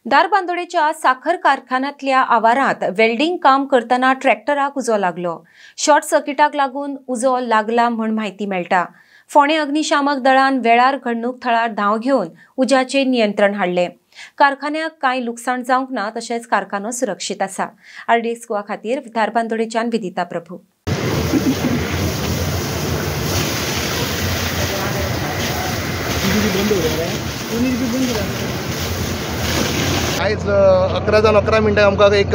धारबांदोडेच्या साखर कारखान्यांतल्या आवारांत वेल्डिंग काम करतना ट्रॅक्टराक उजो लागलो. शॉर्ट सर्किटाक लागून उजो लागला म्हूण म्हायती मेळटा. फोंडें अग्निशामक दळान वेळार घडणूक थळार धांव घेवन उज्याचेर नियंत्रण हाडलें. कारखान्याक कांय लुकसाण जावंक ना, तशेंच कारखानो सुरक्षीत आसा. आरडीएक्स गोवा खातीर धारबांदोडेच्यान विदिता प्रभू. आयज 11:11 आमकां एक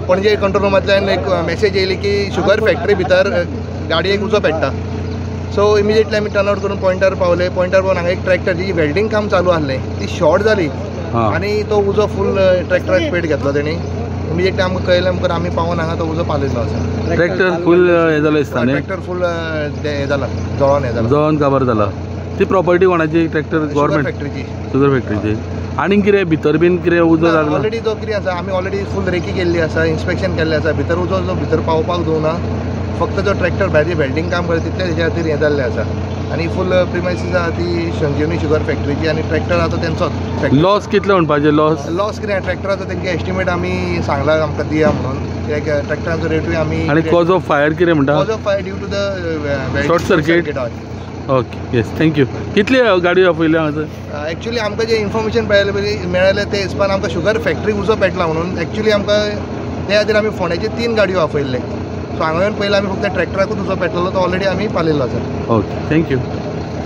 पणजे कंट्रोल रुमांतल्यान एक मॅसेज येयली की शुगर फॅक्टरी भितर गाडयेक उजो पेट्टा. सो इमिजिएटली आमी टर्न आवट करून पॉयंटार पावले. पॉयंटार पावन हांगा एक ट्रॅक्टर जी वेल्डिंग काम चालू आसलें ती शॉर्ट जाली आनी तो उजो फूल ट्रॅक्टराक पेट घेतलो तेणी. इमिजिएटली आमकां कळयलें मुखार आमी पावून हांगा तो उजो पालयलो आसा. ट्रॅक्टर फूल हें जालें दिसता न्ही? ट्रॅक्टर फूल हें जाला, जळोन हें जाला, जळोन काबार जाला. ती प्रॉपर्टी कोणाची? ट्रॅक्टर गव्हर्मेंट फॅक्टरीची, शुगर फॅक्टरीची. आनी कितें भितर बीन कितें उजो लागला? ऑलरेडी जो कितें आसा आमी ऑलरेडी फूल रेकी केल्ली आसा, इन्स्पेक्शन केल्लें आसा. भितर उजो जो भितर पावपाक दिवना, फक्त जो ट्रॅक्टर भायर वेल्डिंग काम करता तितलें तेच्या खातीर हें जाल्लें आसा. आनी फूल प्रिमायसीस आसा ती संजीवनी शुगर फॅक्टरीची आनी ट्रॅक्टर आसा तो तेंचोच. लॉस कितलो म्हणपाचें? लॉस लॉस कितें ट्रॅक्टराचो तेंगे एस्टिमेट आमी सांगला आमकां दिया म्हणून. कित्याक ट्रॅक्टराचो रेटूय आमी. आनी कॉज ऑफ फायर कितें म्हणटा? Cause of fire due to the short circuit. Okay, yes, thank you. कितली गाडी आपयल्या हांगासर? एक्चुअली आमकां जें इन्फॉर्मेशन मेळ्ळें तें हिसपान आमकां शुगर फॅक्टरीक उजो पेटला म्हणून एक्चुअली आमकां ते खातीर आमी फोंड्याचे 3 गाडयो आपयल्ले. सो हांगा येवन पयलीं आमी फक्त ट्रॅक्टराकूच उजो पेटलेलो, तो ऑलरेडी आमी पालयल्लो आसा. Okay, thank you.